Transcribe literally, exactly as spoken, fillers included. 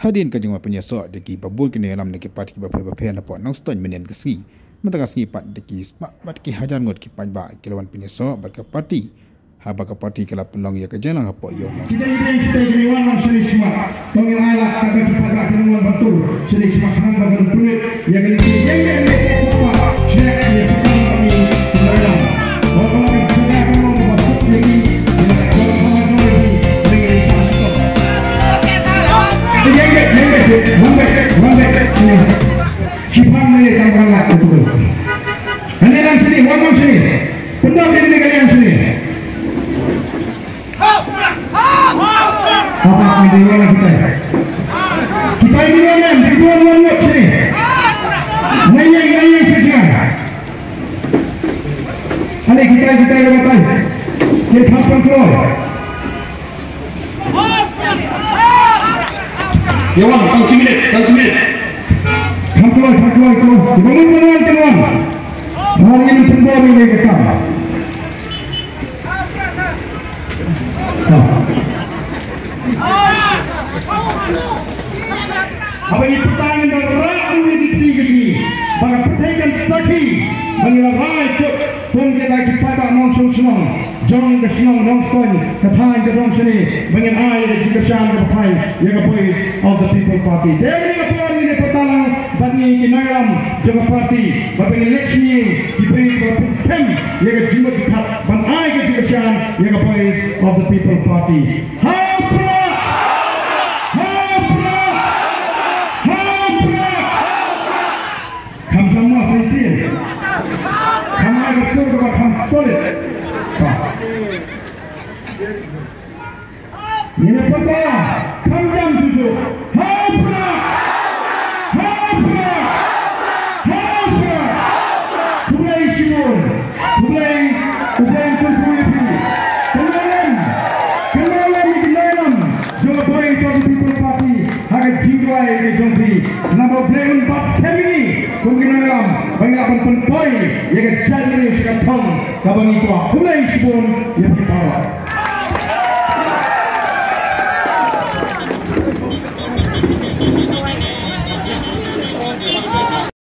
Hadien ka jingwan pynïasoh da ki babun ki nongïalam na ki parti kiba pher bapher napoh Nongstoiñ mynhynnin ka sngi. Mynta ka sngi pat da ki spah bad ki hajar ngut ki paidbah ki la wan pynïasoh bad ka parti, haba ka parti ka la pynlong ïa ka jingïalang hapoh ïew Nongstoiñ. Shipang ni tang barang lah tu. Kane lang sini, wan lang sini. Pendam diri ni kane lang sini. Apa yang dia orang kita? Kita ini orang yang di luar luar luar sini. Nayang nayang saja. Ada kita kita yang dapat. Kita hapus keluar. Ïa wan, tang shi minit, tang shi minit. Kham kloi, kham kloi, kloi. Ïa wan, wan, wan, wan. Wan, wan, wan, wan, wan, wan. Haba ngi pyrta ngin da rah ïa ki kti ka sngi. Ba ka pyrthei kan sakhi ba ngi la rai kut kum kita ki paidbah nongshong shnong jong ka shnong Nongstoiñ, ka thaiñ ka dong shane, ba ngin ai ïa ka jingkyrshan kaba phain ïa ka Voice of the People Party. Te mynta ka por ngin ïa pyrta lang bad ngi ki nongïalam jong ka party, ba ngin leit shim ïa ki briew kiba pynskhem ïa ka jingmut jingpyrkhat ban ai ka jingkyrshan ïa ka Voice of the People Party. Ha u Prah! Ha u Prah! Ha u Prah! Kham jam mo sa shisien. Kham ai ka sur kaba kham solid. Ba. Ngin ïa pyrta kham jam shuh shuh. Ha u Prah! Ha u Prah! Ha u Prah! Khublei shibun. Khublei, u Blei un kyrkhu ïa phi. Kynmaw lem, kynmaw lem ïa ki nongïalam jong ka Voice of the People Party ha ka jingduwai ka jong phi. Namar u Blei un bat skhem ïa ngi kum ki nongïalam ba ngi lah ban pynpoi ïa ka jaitbynriew sha ka thong kaba ngi kwah. Khublei shibun ïa phi baroh.